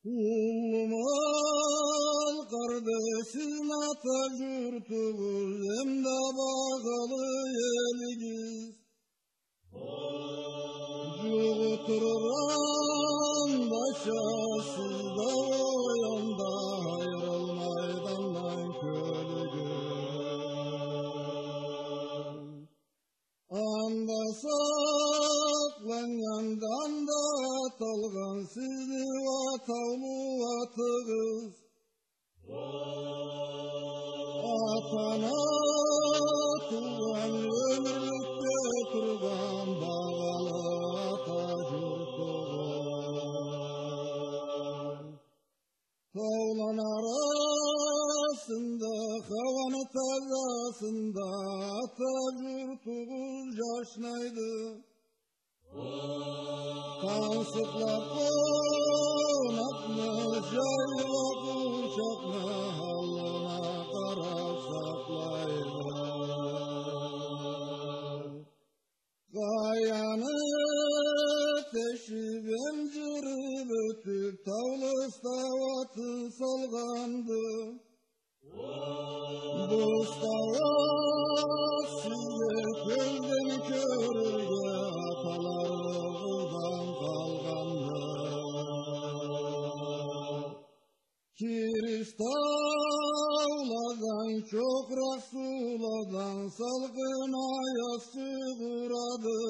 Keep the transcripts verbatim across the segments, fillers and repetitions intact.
Уллу Малкъарды сизни ата джуртугъуз, эм да багъалы элигиз. Джугъутургъан башха сизде оянда, айрылмайды андан кёлюгюз. Анда сакъланнган, анда аталгъан сизни уа таулу атыгъыз. Ата-ана туугъан, ёмюрлюкге тургъан багъалы ата джуртугъуз. Тауланы арасында, хауаны тазасында ата джуртугъуз джашнайды. Тансыкълаб къонакъны, джайыб къурчакъны, аллына къараб сакълайды. Къаяны тешиб эм джырыб ётюб, таулу стауатын салгъанды. Бу стауат сизге кёзден кёрюрге аталарыгъыздан къалгъанды. Кирис тауладан, чокъракъ сууладан салкъын аяз чыгъарады.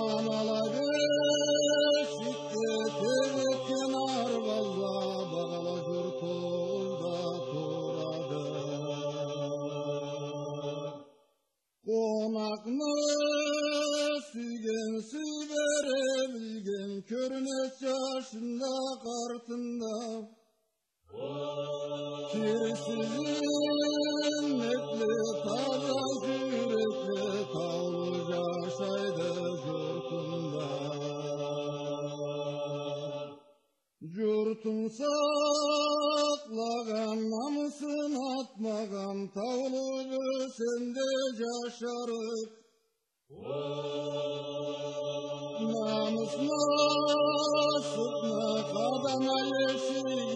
Анала бешикде тез этген арбазла багъалы джуртугъузда турады. Къонакъны сюйген, сюй бере билген, кёрмез джашында, къартында. Кирсиз, иннетли, таза джюрекли, таулу джашайды джуртунда. Джуртун сакълагъан, намысын атмагъан, таулу бёсенде джашарыкъ. Намысны, сыртны, къадам эшигин